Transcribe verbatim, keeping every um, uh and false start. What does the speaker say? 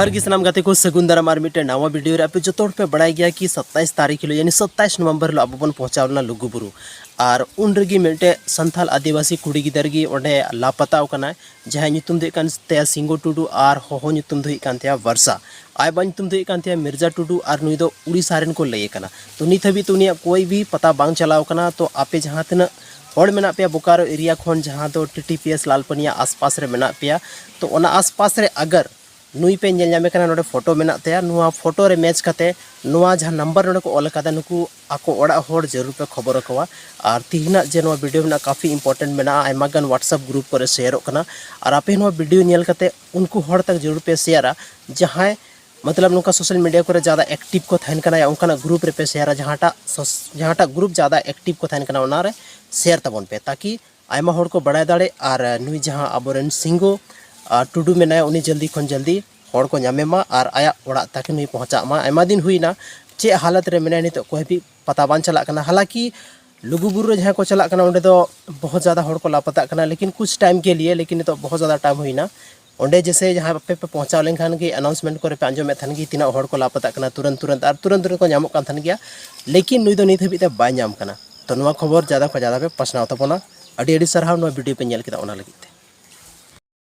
ᱟᱨ ᱜᱮ ᱥᱟᱱᱟᱢ ᱜᱟᱛᱮ ᱠᱚ ᱥᱟᱹᱜᱩᱱ ᱫᱟᱨᱟᱢ ᱟᱨ ᱢᱤᱫᱴᱮᱱ ᱱᱟᱣᱟ ᱵᱷᱤᱰᱤᱭᱳ ᱨᱮ᱾ ᱟᱯᱮ ᱡᱚᱛᱚ ᱦᱚᱲ ᱯᱮ ᱵᱟᱲᱟᱭ ᱜᱮᱭᱟ ᱠᱤ ᱥᱟᱛᱟᱭᱤᱥ ᱛᱟᱹᱨᱤᱠᱷ ᱦᱤᱞᱳᱜ, ᱭᱟᱱᱤ ᱥᱟᱛᱟᱭᱤᱥ ᱱᱚᱵᱷᱮᱢᱵᱚᱨ ᱦᱤᱞᱳᱜ ᱟᱵᱚ ᱵᱚᱱ ᱯᱚᱦᱪᱟᱣ ᱞᱮᱱᱟ ᱞᱩᱜᱩᱵᱩᱨᱩ᱾ ᱟᱨ ᱩᱱ ᱨᱮᱜᱮ ᱢᱤᱫᱴᱮᱡ ᱥᱟᱱᱛᱟᱞ ᱟᱹᱫᱤᱵᱟᱹᱥᱤ ᱠᱩᱲᱤ ᱜᱤᱫᱟᱹᱨ ᱜᱮ ᱚᱸᱰᱮ ᱞᱟᱯᱟᱛᱟᱣ ᱠᱟᱱᱟᱭ, ᱡᱟᱦᱟᱸᱭ ᱧᱩᱛᱩᱢ ᱫᱚ ᱦᱩᱭᱩᱜ ᱠᱟᱱ ᱛᱟᱭᱟ ᱥᱤᱝᱜᱚ ᱴᱩᱰᱩ ᱟᱨ ᱦᱚᱦᱚ ᱧᱩᱛᱩᱢ ᱫᱚ ᱦᱩᱭᱩᱜ ᱠᱟᱱ ᱛᱟᱭᱟ ᱵᱟᱨᱥᱟ᱾ ᱟᱭᱳ ᱵᱟᱵᱟ ᱧᱩᱛᱩᱢ ᱫᱚ ᱦᱩᱭᱩᱜ ᱠᱟᱱ ᱛᱟᱭᱟ ᱢᱤᱨᱡᱟ ᱴᱩᱰᱩ ᱟᱨ ᱱᱩᱭ ᱫᱚ ᱩᱲᱤᱥᱥᱟ ᱨᱮᱱ ᱠᱚ ᱞᱟᱹᱭᱮ ᱠᱟᱱᱟ᱾ ᱛᱚ ᱱᱤᱛ ᱦᱟᱹᱵᱤᱡ ᱛᱮ ᱩᱱᱤᱭᱟᱜ ᱠᱳᱭ ᱵᱷᱤ ᱯᱟᱛᱟ ᱵᱟᱝ ᱪᱟᱞᱟᱣ ᱠᱟᱱᱟ᱾ ᱛᱚ ᱟᱯᱮ ᱡᱟᱦᱟᱸ ᱛᱤᱱᱟᱹᱜ ᱦᱚᱲ ᱢᱮᱱᱟᱜ ᱯᱮᱭᱟ ᱵᱳᱠᱟᱨᱳ ᱮᱨᱤᱭᱟ ᱠᱷᱚᱱ, ᱡᱟᱦᱟᱸ ᱫᱚ T T P S Lalpania ᱟᱥᱯᱟᱥ ᱨᱮ ᱢᱮᱱᱟᱜ ᱯᱮᱭᱟ, ᱛᱚ ᱚᱱᱟ ᱟᱥᱯᱟᱥ ᱨᱮ ᱟᱜᱟᱨ ᱱᱩᱭ ᱯᱮ ᱧᱮᱞ ᱧᱟᱢᱮ ᱠᱟᱱᱟ, ᱱᱚᱰᱮ ᱯᱷᱳᱴᱳ ᱢᱮᱱᱟᱜ ᱛᱟᱭᱟ, ᱱᱚᱣᱟ ᱯᱷᱳᱴᱳ ᱨᱮ ᱢᱮᱪ ᱠᱟᱛᱮ ᱱᱚᱣᱟ ᱡᱟᱦᱟᱸ ᱱᱟᱢᱵᱟᱨ ᱱᱚᱰᱮ ᱠᱚ ᱚᱞ ᱟᱠᱟᱫᱟ, ᱱᱩᱠᱩ ᱟᱠᱚ ᱚᱲᱟᱜ ᱦᱚᱲ ᱡᱟᱹᱨᱩᱲ ᱯᱮ ᱠᱷᱚᱵᱚᱨ ᱟᱠᱚᱣᱟ᱾ ᱟᱨ ᱛᱤᱦᱤᱧᱟᱜ ᱡᱮ ᱱᱚᱣᱟ ᱵᱷᱤᱰᱤᱭᱳ ᱢᱮᱱᱟᱜᱼᱟ, ᱠᱟᱯᱷᱤ ᱤᱢᱯᱚᱨᱴᱮᱱᱴ ᱢᱮᱱᱟᱜᱼᱟ, ᱟᱭᱢᱟ ᱜᱟᱱ ᱣᱟᱴᱥᱮᱯ ᱜᱨᱩᱯ ᱠᱚᱨᱮ ᱥᱮᱭᱟᱨᱚᱜ ᱠᱟᱱᱟ᱾ ᱟᱨ ᱟᱯᱮ ᱱᱚᱣᱟ ᱵᱷᱤᱰᱤᱭᱳ ᱧᱮᱞ ᱠᱟᱛᱮ ᱩᱱᱠᱩ ᱦᱚᱲ ᱛᱟᱠ ᱡᱟᱹᱨᱩᱲ ᱯᱮ ᱥᱮᱭᱟᱨᱟ, ᱡᱟᱦᱟᱸᱭ ᱢᱚᱛᱞᱚᱵ ᱱᱚᱝᱠᱟ ᱥᱳᱥᱟᱞ ᱢᱤᱰᱤᱭᱟ ᱠᱚᱨᱮ ᱡᱟᱫᱟ ᱮᱠᱴᱤᱵᱷ ᱠᱚ ᱛᱟᱦᱮᱱ ᱠᱟᱱᱟ, ᱭᱟ ᱚᱱᱠᱟᱱᱟᱜ ᱜᱨᱩᱯ ᱨᱮᱯᱮ ᱥᱮᱭᱟᱨᱟ, ᱡᱟᱦᱟᱸᱴᱟᱜ ᱥᱳᱥ- ᱡᱟᱦᱟᱸᱴᱟᱜ ᱜᱨᱩᱯ ᱡᱟᱫᱟ ᱮᱠᱴᱤᱵᱷ ᱠᱚ ᱛᱟᱦᱮᱱ ᱠᱟᱱᱟ, ᱚᱱᱟᱨᱮ ᱥᱮᱭᱟᱨ ᱛᱟᱵᱚᱱ ᱯᱮ, ᱛᱟᱠᱤ ᱟᱭᱢᱟ ᱦᱚᱲ ᱠᱚ ᱵᱟᱲᱟᱭ ᱫᱟᱲᱮ᱾ ᱟᱨ ᱱᱩᱭ ᱡᱟᱦᱟᱸ ᱟᱵᱚᱨᱮᱱ ᱥᱤᱝᱜᱚ ᱟᱨ ᱴᱩᱰᱩ ᱢᱮᱱᱟᱭᱟ, ᱩᱱᱤ ᱡᱚᱞᱫᱤ ᱠᱷᱚᱱ ᱡᱚᱞᱫᱤ ᱦᱚᱲ ᱠᱚ ᱧᱟᱢᱮ ᱢᱟ ᱟᱨ ᱟᱭᱟᱜ ᱚᱲᱟᱜ ᱛᱟᱠ ᱱᱩᱭ ᱯᱚᱦᱚᱸᱪᱟᱜ ᱢᱟ᱾ ᱟᱭᱢᱟ ᱫᱤᱱ ᱦᱩᱭᱱᱟ, ᱪᱮᱫ ᱦᱟᱞᱚᱛ ᱨᱮ ᱢᱮᱱᱟᱭᱟ ᱱᱤᱛᱚᱜ ᱠᱚᱭ ᱦᱟᱹᱵᱤᱡ ᱯᱟᱛᱟ ᱵᱟᱝ ᱪᱟᱞᱟᱜ ᱠᱟᱱᱟ᱾ ᱦᱟᱞᱟᱠᱤ ᱞᱩᱜᱩᱵᱩᱨᱩ ᱨᱮ ᱡᱟᱦᱟᱸᱭ ᱠᱚ ᱪᱟᱞᱟᱜ ᱠᱟᱱᱟ, ᱚᱸᱰᱮ ᱫᱚ ᱵᱚᱦᱩᱛ ᱡᱟᱫᱟ ᱦᱚᱲ ᱠᱚ ᱞᱟᱯᱟᱛᱟᱜ ᱠᱟᱱᱟ, ᱞᱮᱠᱤᱱ ᱠᱩᱪ ᱴᱟᱭᱤᱢ ᱠᱮ ᱞᱤᱭᱮ, ᱞᱮᱠᱤᱱ ᱱᱤᱛᱚᱜ ᱵᱚᱦᱩᱛ ᱡᱟᱫᱟ ᱴᱟᱭᱤᱢ ᱦᱩᱭᱱᱟ᱾ ᱚᱸᱰᱮ ᱡᱮᱥᱮ ᱡᱟᱦᱟᱸ ᱟᱯᱮ ᱯᱮ ᱯᱚᱦᱚᱸᱪᱟᱣ ᱞᱮᱱᱠᱷᱟᱱ ᱜᱮ ᱟᱱᱟᱣᱩᱱᱥᱢᱮᱱᱴ ᱠᱚᱨᱮ ᱯᱮ ᱟᱸᱡᱚᱢᱮᱫ ᱛᱟᱦᱮᱱ ᱜᱮ ᱛᱤᱱᱟᱹᱜ ᱦᱚᱲ ᱠᱚ ᱞᱟᱯᱟᱛᱟᱜ ᱠᱟᱱᱟ, ᱛᱩᱨᱟᱹᱱᱛ ᱛᱩᱨᱟᱹᱱᱛ ᱟᱨ ᱛᱩᱨᱟᱹᱱᱛ ᱛᱩᱨᱟᱹᱱᱛ ᱠᱚ ᱧᱟᱢᱚᱜ ᱠᱟᱱ ᱛᱟᱦᱮᱱ ᱜᱮᱭᱟ᱾ ᱞᱮᱠᱤᱱ ᱱᱩᱭ ᱫᱚ ᱱᱤᱛ ᱦᱟᱹᱵᱤᱡ ᱛᱮ ᱵᱟᱭ ᱧᱟᱢ ᱠᱟᱱᱟ᱾ ᱛᱚ ᱱᱚᱣᱟ ᱠᱷᱚᱵᱚᱨ ᱡᱟᱫᱟ ᱠᱷᱚᱱ ᱡᱟᱫᱟ ᱯᱮ ᱯᱟᱥᱱᱟᱣ ᱛᱟᱵᱚᱱᱟ᱾ ᱟᱹᱰᱤ ᱟᱹᱰᱤ ᱥᱟᱨᱦᱟᱣ ᱱᱚᱣᱟ ᱵᱷᱤᱰᱤᱭᱳ ᱯᱮ ᱧᱮᱞ ᱠᱮᱫᱟ ᱚᱱᱟ ᱞᱟᱹᱜᱤᱫ ᱛᱮ᱾